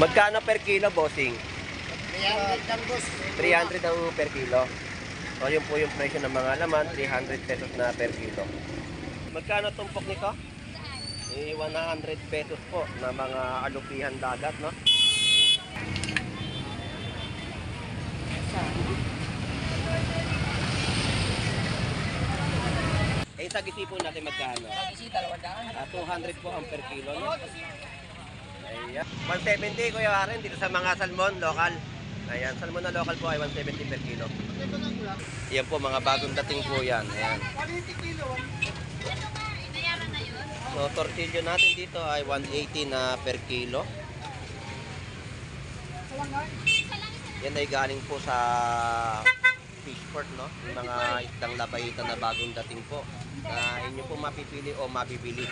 Magkano per kilo, bossing? 300 lang, boss. 300 ang per kilo. So, yun po yung presyo ng mga laman, 300 pesos na per kilo. Magkano tumpok nito? 100 pesos po na mga alupihan dagat, no? Eh, sa gisi po natin magkano? Kasi 200. 200 po ang per kilo, no? Ayan. 170, Kuya Warren, dito sa mga salmon, local. Ayan, salmon na local po ay 170 per kilo. Ayan po, mga bagong dating po yan. Ayan. So, tortillo natin dito ay 180 na per kilo. Yan ay galing po sa fishport, no? Yung mga isdang labahitan na bagong dating po na inyo po mapipili o mabibili.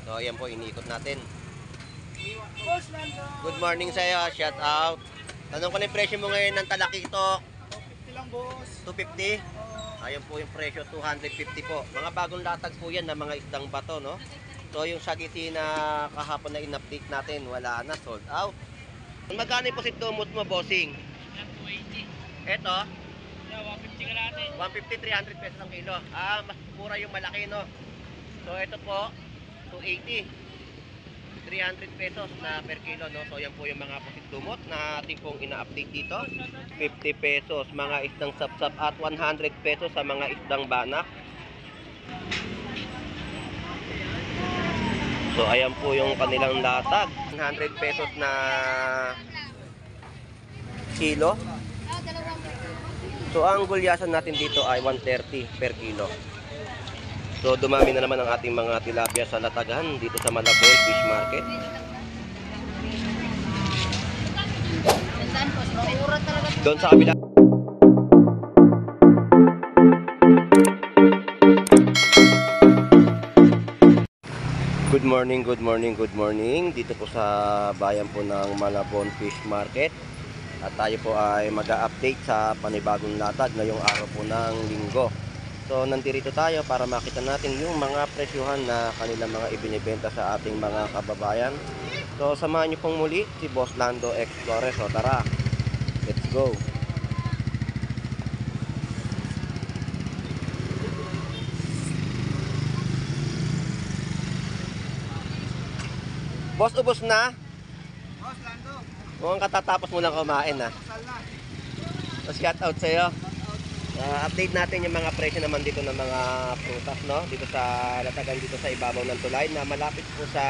So, ayan po, iniikot natin. Good morning sa iyo, shout out. Tanong ko na yung presyo mo ngayon ng talakito. 250 lang, boss. 250? Ayan po yung presyo, 250 po. Mga bagong latag po yan na mga isdang bato, no? So yung sagiti na kahapon na in-update natin, wala na, sold out. Magkano yung pusit dumot mo, bossing? 280. Eto? Yeah, 150 ka natin. 150, 300 pesos ang kilo. Ah, mas mura yung malaki, no? So ito po, 280. 300 pesos na per kilo, no? So yan po yung mga pusit dumot na ating pong ina-update dito. 50 pesos mga isdang sapsap at 100 pesos sa mga isdang banak. So ayan po yung kanilang latag. 100 pesos na kilo. So ang gulyasan natin dito ay 130 per kilo. So dumami na naman ang ating mga tilapia sa latagan dito sa Malabon Fish Market. Doon sa kabila. Good morning, good morning, good morning. Dito po sa bayan po ng Malabon Fish Market. At tayo po ay mag-update sa panibagong latag ngayong araw po ng linggo. So nandito tayo para makita natin yung mga presyuhan na kanilang mga ibinibenta sa ating mga kababayan. So samahan niyo pong muli si Boss Lando Explores. So tara, let's go. Boss, ubos na? Boss, Lando. Mukhang katatapos mo lang kumain, ha? Sal na. So shout out sa'yo. Update natin yung mga presyo naman dito ng mga prutas, no? Dito sa latagan dito sa ibabaw ng tulay na malapit po sa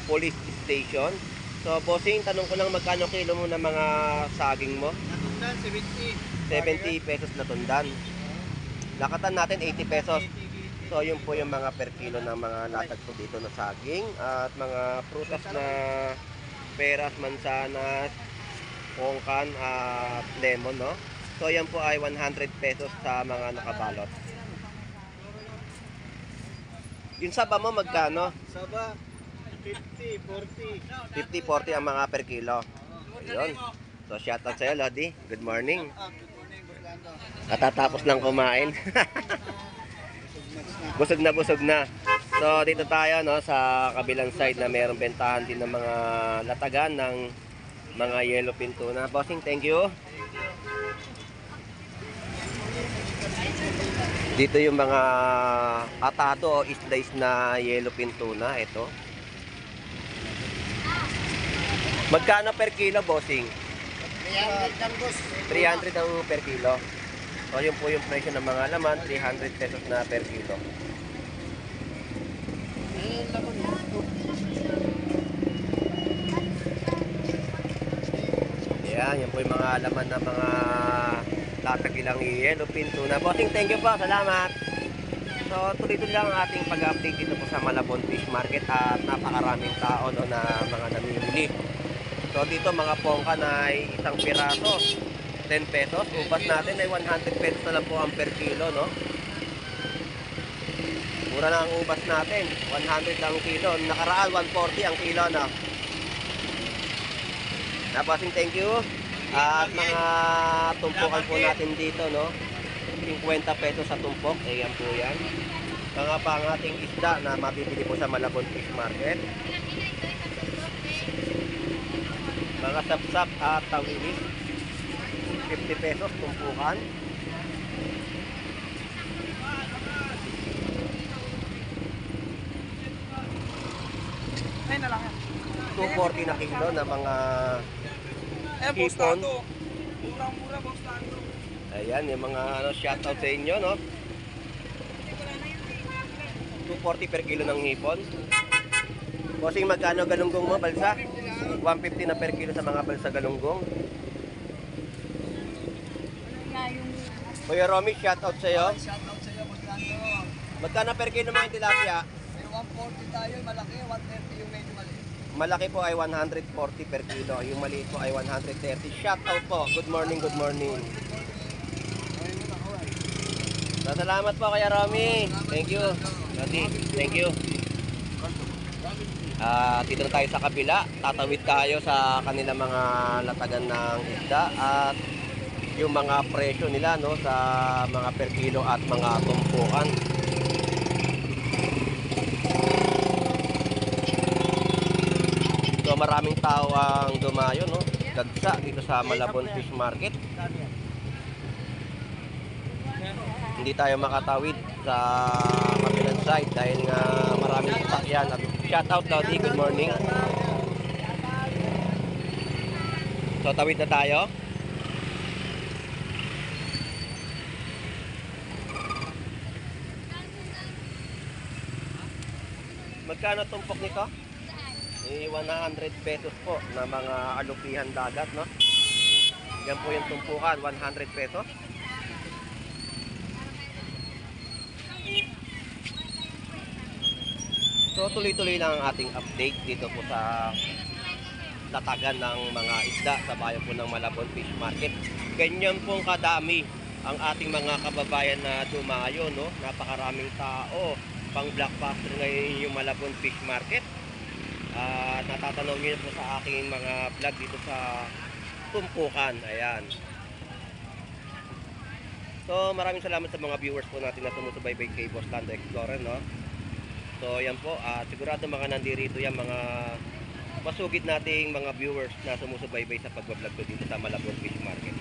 police station. So bossing, tanong ko lang magkano kilo mo ng mga saging mo? Natundan, 70. 70 pesos na tundan. Lakatan natin 80 pesos. So yun po yung mga per kilo ng mga latag po dito na saging at mga prutas na peras, mansanas, pongkan at lemon, no? So yan po ay 100 pesos sa mga nakabalot. Yung saba mo magkano? Saba, 50, 40. 50, 40 ang mga per kilo. Ayun. So shout out sa'yo, Lodi. Good morning. Good morning, Boss Lando. Katatapos lang kumain. Busog na. So dito tayo, no, sa kabilang side na mayroong bentahan din ng mga latagan ng mga yellowfin tuna. Bossing, thank you. Dito yung mga atado o isdays na yellowfin tuna. Ito. Magkano per kilo, bossing? 300 lang, boss. 300 ang per kilo. So yun po yung presyo ng mga laman, 300 pesos na per kilo. Yan po yung mga laman ng mga latagilang yellowfin tuna. Bossing, thank you po. Salamat. So tuloy-tuloy lang ang ating pag-update dito po sa Malabon Fish Market at napakaraming tao, no, na mga namimili. So dito mga pongkan ay isang piraso 10 pesos. Ubas natin ay 100 pesos na lang po ang per kilo, no? Mura na ang ubas natin. 100 lang ang kilo. Nakaraan 140 ang kilo, no? Napasing thank you. At mga tumpukan po natin dito, no? 50 pesos sa tumpok. Ayan po yan. Mga pang ating isda na mabibili po sa Malabon Fish Market. Mga sapsap at tawilis. 50 pesos tumpukan. Ay na lang yan. 240 na kilo na mga Eh, boss hipon. Lando. Murang-mura, boss Lando. Ayan, yung mga shoutout sa inyo, no? 240 per kilo ng hipon. Bossing, magkano galunggong mo, balsa? 150 na per kilo sa mga balsa galunggong. Kuya Romy, shoutout sa iyo. Shoutout sa iyo, boss Lando. Magkano per kilo mga tilapia? May 140 tayo, malaki, 130 yung medyo maliit. Malaki po ay 140 per kilo. Yung maliit po ay 130. Shoutout po. Good morning, good morning. Salamat po kaya Romy. Thank you. Lati, thank you. Dito na tayo sa kabila. Tatawid tayo sa kanila mga latagan ng isda at yung mga presyo nila, no, sa mga per kilo at mga tumpukan. So maraming tao ang dumayo, no, dagsa dito sa Malabon Fish Market. Hindi tayo makatawid sa kabilang side dahil nga maraming sasakyan. Shoutout Lodi, good morning. So tawid na tayo. Magkano tumpok nito? 100 pesos po na mga alupihan dagat, no? Yan po yung tumpukan, 100 pesos. So tuloy-tuloy lang ang ating update dito po sa latagan ng mga isda sa bayan po ng Malabon Fish Market. Ganyan pong kadami ang ating mga kababayan na dumayo, no? Napakaraming tao. Pang blockbuster ngayon yung Malabon Fish Market. Natatanong nyo po sa aking mga vlog dito sa tumpukan. Ayan. So maraming salamat sa mga viewers po natin na sumusubaybay kay Boss Lando Explorer, no? So yan po, sigurado mga nandirito yan, mga masugid nating mga viewers na sumusubaybay sa pagbablog ko dito sa Malabon Fish Market.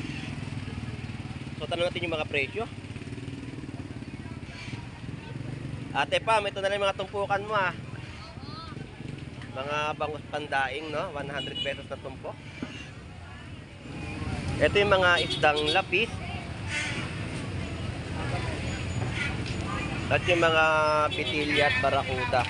So tanong natin yung mga presyo. Ate Pam, ito na lang yung mga tumpukan mo, mga bangus pandaing, no? 100 pesos na tumpok. Ito yung mga isdang lapis. At yung mga pitilya at barakuda.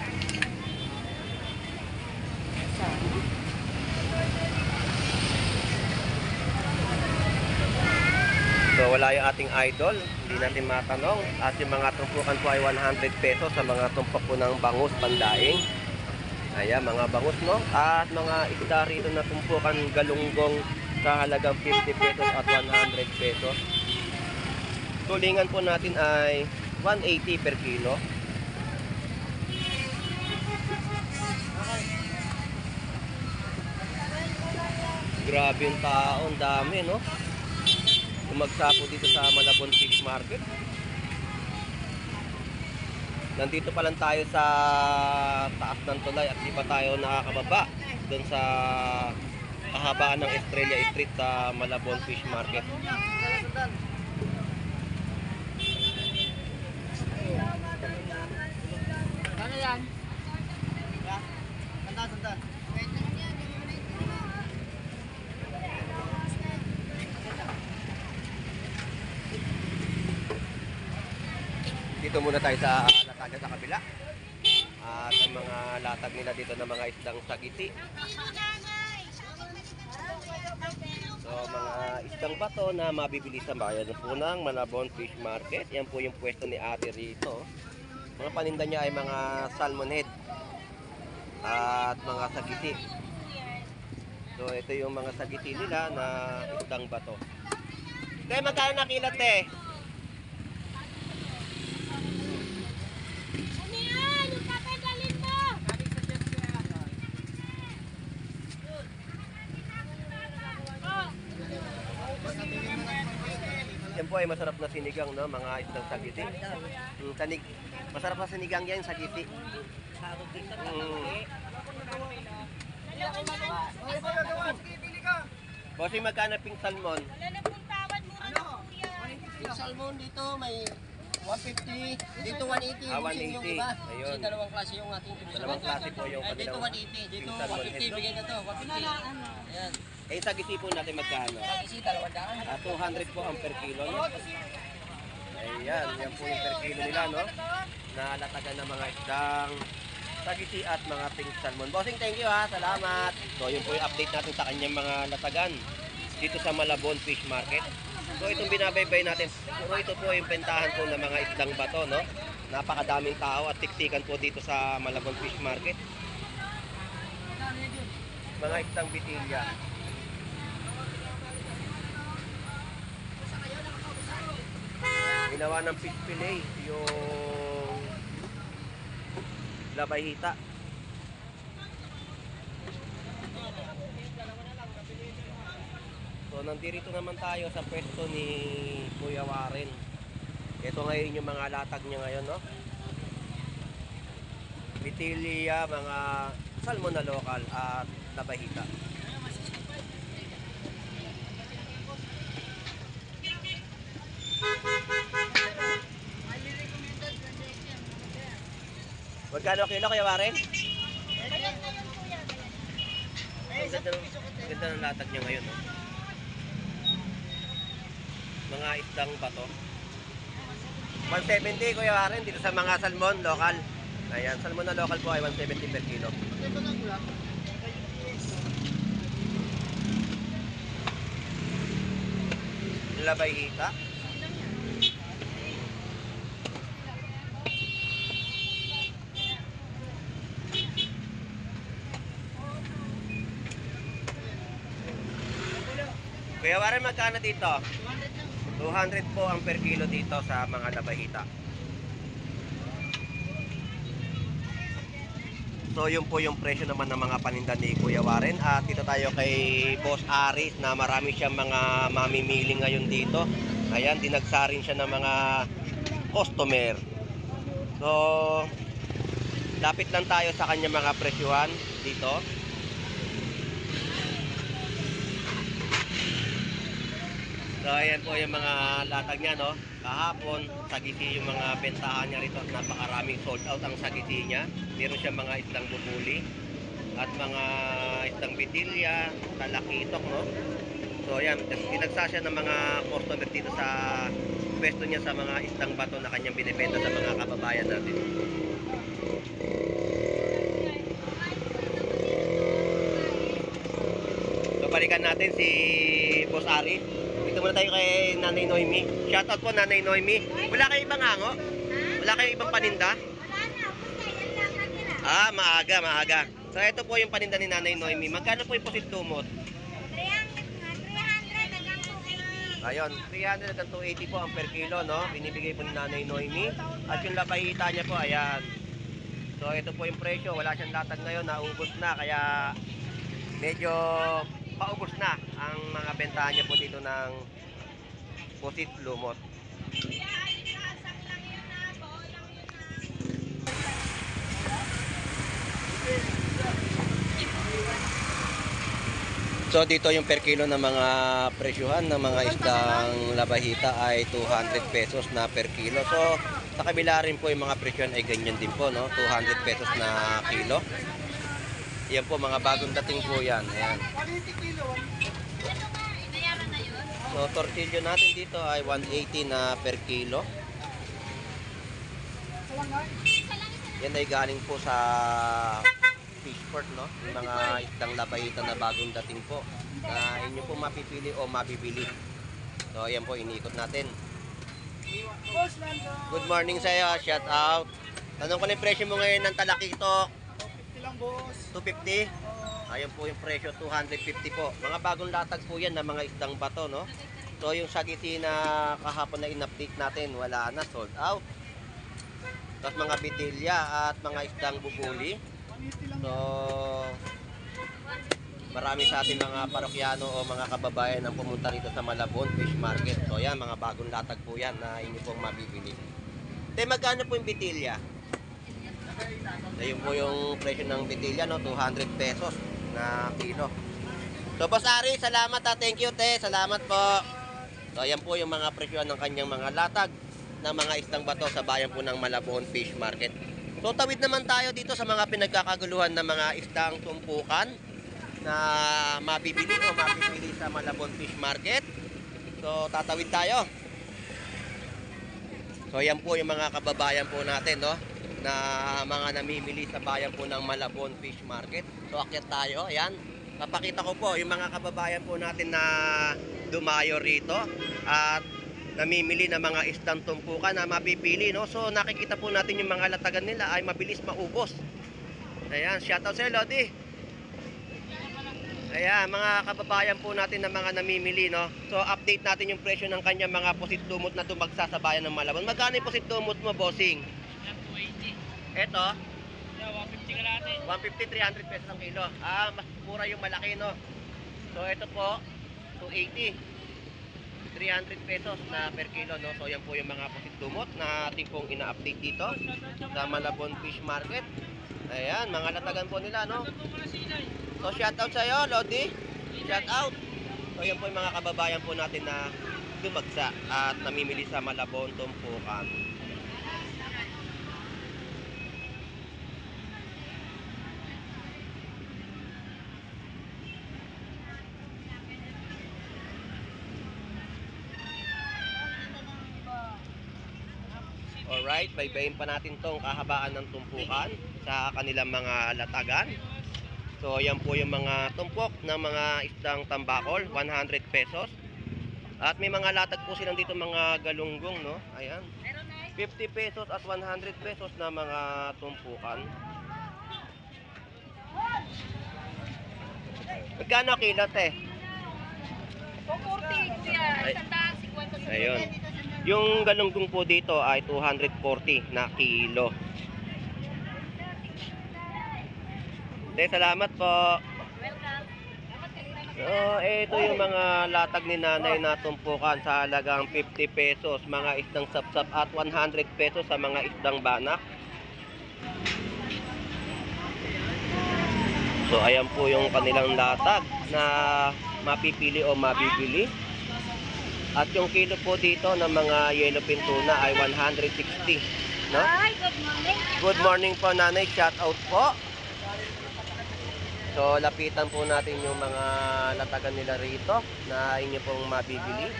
So wala yung ating idol, hindi natin matanong. At yung mga tumpukan po ay 100 pesos sa mga tumpok po ng bangus pandaing. Ayan, mga bangus, no? At mga isda rito na tumpukan galunggong sa halagang 50 pesos at 100 pesos. Tulingan po natin ay 180 per kilo. Grabe yung tao, ang dami, no? Umagsapo dito sa Malabon Fish Market. Nandito pa lang tayo sa taas ng tulay at di pa tayo nakakababa doon sa kahabaan ng Estrella Street sa Malabon Fish Market. Ano yan? Sandal. Dito muna tayo sa latagan sa kabila. At ang mga latag nila dito ng mga isdang sagiti. So mga isdang bato na mabibili sa bayan po ng Malabon Fish Market. Yan po yung pwesto ni ate rito. Mga paninda niya ay mga salmon head at mga sagiti. So ito yung mga sagiti nila na isdang bato. Te, magkano na kilo, te? Yan po ay masarap na sinigang, no? Mga isdang sagiti. Masarap na sinigang yan, sagiti. Bossing, magkano pink salmon? Wala na pong tawad mo Ano? ano kuya. Yung salmon dito may 150, dito 180 Ah, yung busing yung 180. iba. Ayun. Kasi dalawang klase yung ating busing. Dalawang klase po yung Dito kanilang 180, dito pink salmon. 150, bigay na to, 150. Ayan. Eh, sa gisipo natin magkano? Kasi 200. 200 po ang per kilo, no? Ayan, yan po yung per kilo nila, no? Nalatagan ng mga isdang sagisi at mga pink salmon. Bossing, thank you ha. Salamat. So, yun po yung update natin sa kanyang mga latagan dito sa Malabon Fish Market. So, itong binabaybay natin, puro ito po yung bentahan po ng mga isdang bato, no? Napakadaming tao at tiksikan po dito sa Malabon Fish Market. Mga isdang bitilya. Ginawa ng fish fillet yung labayhita. So nandito naman tayo sa pwesto ni Kuya Warren. Ito ngayon yung mga latag niya ngayon, no? Bitilya, mga salmon na lokal at labayhita. Magkano kilo, Kuya Warren? Bayad na yun kuya. Ang ganda ng latag niya ngayon, no? Mga isdang bato. 170, Kuya Warren, dito sa mga salmon local. Ayan, salmon na local po ay 170 per kilo. Labayhita. Kuya Warren, magkano dito? 200 po ang per kilo dito sa mga labayhita. So yun po yung presyo naman ng mga paninda ni Kuya Warren. At dito tayo kay Boss Aris na marami siyang mga mamimili ngayon dito. Ayan, dinagsa rin siya ng mga customer. So lapit lang tayo sa kanya mga presyuhan dito. So ayan po yung mga latag niya, no? Kahapon, sagisi yung mga bentahan niya rito. Napakaraming sold out ang sagisi niya. Meron siya mga isdang bubuli at mga isdang bitilya, talakitok, no? So ayan, pinagsa siya ng mga customer dito sa pwesto niya sa mga isdang bato na kanyang binibenta sa mga kababayan natin. So balikan natin si Boss Ari. Dito muna tayo kay Nanay Noemi. Shoutout po Nanay Noemi. Wala kayo ibang hango? Wala kayo ibang paninda? Wala na. Basta yan lang natira. Ah, maaga. So ito po yung paninda ni Nanay Noemi. Magkano po yung pusit lumot? 300 hanggang 280. Ayun, 300 hanggang 280 po ang per kilo, no? Binibigay po ni Nanay Noemi. At yung labayhita niya po, ayan. So ito po yung presyo. Wala siyang latag ngayon, naubos na. Kaya medyo paubos na ang mga bentahan niya po dito ng pusit lumot. So dito yung per kilo ng mga presyuhan ng mga isdang labahita ay 200 pesos na per kilo. So sa kabila rin po yung mga presyuhan ay ganyan din po, no? 200 pesos na kilo. Yan po, mga bagong dating po yan. Ayan. So tortillo natin dito ay 180 na per kilo. Yan ay galing po sa Fishport, no? Yung mga isdang labayita na bagong dating po na inyo po mapipili o mabibili. So ayan po, iniikot natin. Good morning sa iyo, shout out. Tanong ko lang yung presyo mo ngayon ng talakitok. 250 lang, boss. 250? Ayan po yung presyo, 250 po. Mga bagong latag po yan na mga isdang bato, no? So yung sagiti na kahapon na in-update natin, wala na, sold out. Tapos mga bitilya at mga isdang bubuli. So marami sa ating mga parokyano o mga kababayan ang pumunta rito sa Malabon Fish Market. So yan, mga bagong latag po yan na inyo pong mabibili. Te, magkano po yung bitilya? So yun po yung presyo ng bitilya, no? 200 pesos na kilo. So, Boss Ari, salamat ha. Thank you, te. Salamat po. So, ayan po yung mga presyo ng kanyang mga latag na mga isdang bato sa bayan po ng Malabon Fish Market. So, tawid naman tayo dito sa mga pinagkakaguluhan ng mga isdang tumpukan na mabibili o mabibili sa Malabon Fish Market. So, tatawid tayo. So, ayan po yung mga kababayan po natin, no? Na mga namimili sa bayan po ng Malabon Fish Market. So, akyat tayo. Ayan. Papakita ko po yung mga kababayan po natin na dumayo rito at namimili ng mga isdang tumpukan na mapipili, no? So, nakikita po natin yung mga latagan nila ay mabilis maubos. Ayan, shoutout sa Lodi. Ayan, mga kababayan po natin na mga namimili, no? So, update natin yung presyo ng kanyang mga pusit dumot na dumagsa sa bayan ng Malabon. Magkano yung pusit dumot mo, bossing? 280. Eto? Yeah, 150 ka natin. 150, 300 pesos ang kilo. Ah, mas mura yung malaki, no? So, ito po, 280. 300 pesos na per kilo, no? So, yan po yung mga pusit dumot na ating pong ina-update dito sa Malabon Fish Market. Ayan, mga latagan po nila, no? So, shoutout sa'yo, Lodi. Shoutout. So, yan po yung mga kababayan po natin na dumagsa at namimili sa Malabon tumpukan. Alright, baybayin pa natin tong kahabaan ng tumpukan sa kanilang mga latagan. So, yan po yung mga tumpok ng mga isdang tambakol, 100 pesos. At may mga latag po silang dito mga galunggong, no? Ayan. 50 pesos at 100 pesos na mga tumpukan. Magkano kilot eh? 240 kuya, Ay. 150 sa Ayun. Yung galunggong po dito ay 240 na kilo. Salamat po. Welcome. So, ito yung mga latag ni nanay na tumpukan sa halagang 50 pesos, mga isdang sapsap at 100 pesos sa mga isdang banak. So, ayan po yung kanilang latag na mapipili o mabibili. At yung kilo po dito ng mga yellowfin tuna ay 160, no? Hi, good morning. Good morning po, nanay. Shout out po. So, lapitan po natin yung mga latagan nila rito na inyo pong mabibili.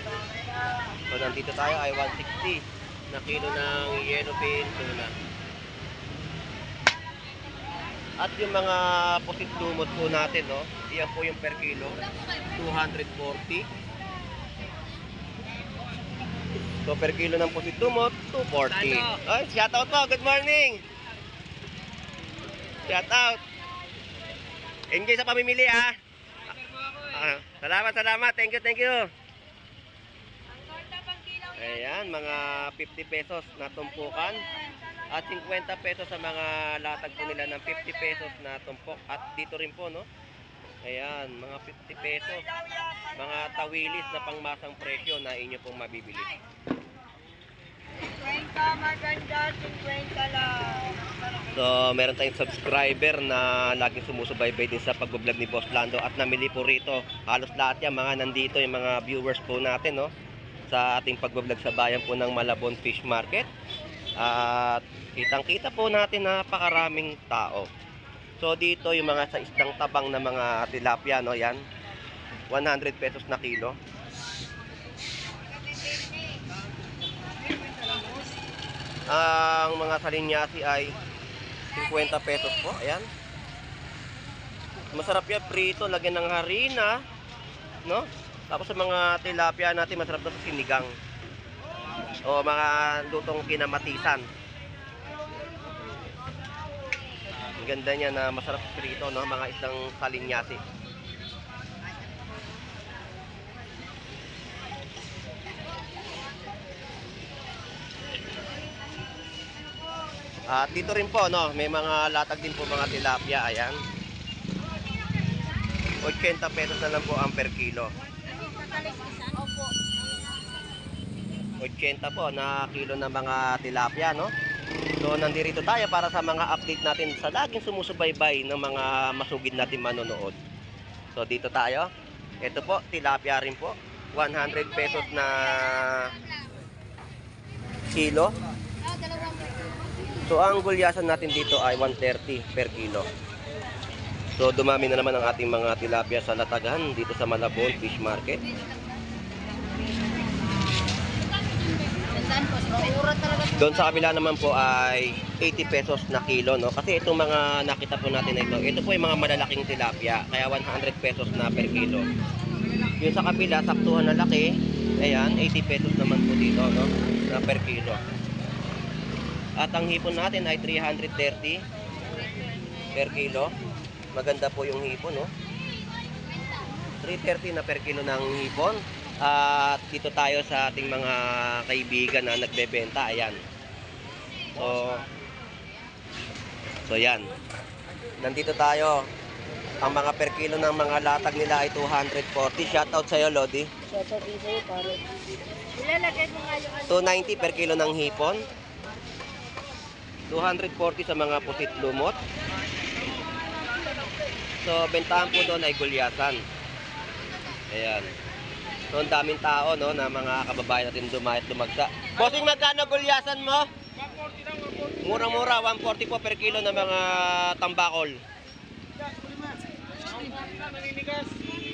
So, nandito tayo ay 160 na kilo ng yellowfin tuna. At yung mga pusit lumot po natin, no? Iyan po yung per kilo, 240. So, per kilo ng pusit lumot, 240. Ay, shout out po. Good morning. Shout out. Enjoy sa pamimili, ha. Salamat, salamat. Thank you, thank you. Ayan, mga 50 pesos na tumpukan at 50 pesos sa mga latag po nila ng 50 pesos na tumpok. At dito rin po, no? Ayan, mga 50 pesos. Mga tawilis na pangmasang presyo na inyo pong mabibili. 50 maganda, 50 lang. So, meron tayong subscriber na laging sumusubaybay din sa pag-vlog ni Boss Lando at namili po rito. Halos lahat yan, mga nandito yung mga viewers po natin, no? Sa ating pag-vlog sa bayan po ng Malabon Fish Market. At kitang-kita po natin napakaraming tao. So, dito yung mga sa isdang tabang na mga tilapia, no? Yan, 100 pesos na kilo. Ang mga salinyasi ay 50 pesos po. Ayan. Masarap yan prito, lagyan ng harina, no? Tapos sa mga tilapia natin, masarap to sa sinigang. O mga lutong kinamatisan. Ang ganda niya na masarap prito, no? Mga isdang salinyasi. At dito rin po, no, may mga latag din po mga tilapia, ayan. 80 pesos na lang po ang per kilo. Opo. 80 po na kilo ng mga tilapia, no? So, nandito tayo para sa mga update natin sa laging sumusubaybay ng mga masugid natin manonood. So, dito tayo. Ito po, tilapia rin po. 100 pesos na kilo. So ang gulyasan natin dito ay 130 per kilo. So dumami na naman ang ating mga tilapia sa Latagan dito sa Malabon Fish Market. Doon sa kabila naman po ay 80 pesos na kilo, no? Kasi itong mga nakita po natin na ito po yung mga malalaking tilapia, kaya 100 pesos na per kilo. Yung sa kabila, saktuhan na laki, ayan, 80 pesos naman po dito, no? Na per kilo. At ang hipon natin ay 330 per kilo. Maganda po yung hipon, no? 330 na per kilo ng hipon. At dito tayo sa ating mga kaibigan na nagbebenta. Ayan. So yan. Nandito tayo. Ang mga per kilo ng mga latag nila ay 240. Shoutout sa'yo, Lodi. Shoutout din sa'yo, pare. Ilalagay mo nga yung 290 per kilo ng hipon. 240 sa mga pusit lumot. So, bentahan po doon ay gulyasan. Ayan. So, ang daming tao, no, na mga kababayan natin dumayat lumagsa. Bossing, magkano gulyasan mo? 140 lang, 140. Murang-mura, 140 po per kilo ng mga tambakol.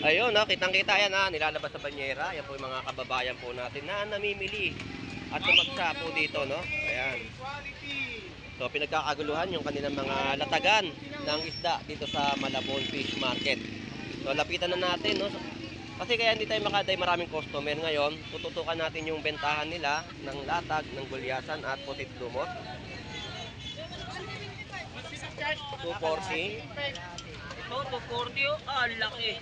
Ayun, no, kitang-kita yan, ha, nilalabas sa banyera. Yan po yung mga kababayan po natin na namimili at lumagsa po dito, no. Ayan. So, pinagkakaguluhan yung kanilang mga latagan ng isda dito sa Malabon Fish Market. So, lapitan na natin, no. Kasi kaya hindi tayo makaday maraming customer ngayon. Tututukan natin yung bentahan nila ng latag, ng gulyasan at pusit lumot. 240. Ito, 240 oh. Ah, laki.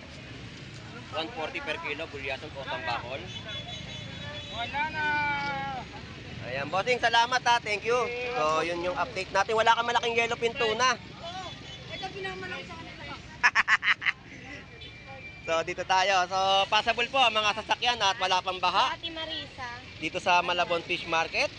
140 per kilo, gulyasan po tambakol. Wala na. Ayan, bossing, salamat ha. Thank you. So, yun yung update natin. Wala kang malaking yellow pin tuna. ito pinamalang sa kanila. So, dito tayo. So, passable po ang mga sasakyan at wala pang baha Ate Marisa. dito sa Malabon Fish Market.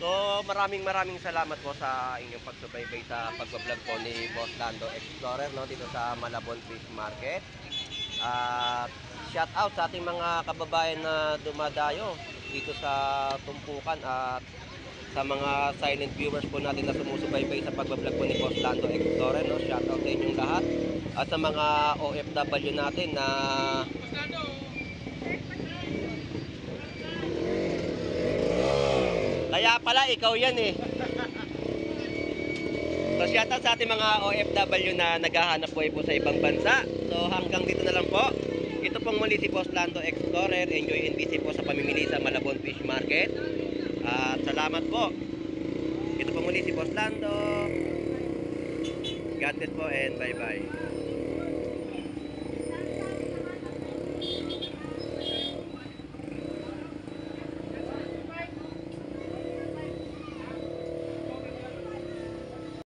So, maraming salamat po sa inyong pagsubaybay sa pagbablog po ni Boss Lando Explorer, no, dito sa Malabon Fish Market. At shout out sa ating mga kababayan na dumadayo dito sa tumpukan at sa mga silent viewers po natin na sumusubaybay sa pagbablog po ni Boss Lando Explorer, no, shout out sa inyong lahat. At sa mga OFW natin na kaya pala, ikaw yan eh. So, shoutout sa ating mga OFW na naghahanap buhay po sa ibang bansa. So, hanggang dito na lang po. Ito pong muli si Boss Lando Explorer. Enjoy and busy po sa pamimili sa Malabon Fish Market. At salamat po. Ito pong muli si Boss Lando. God bless po and bye-bye.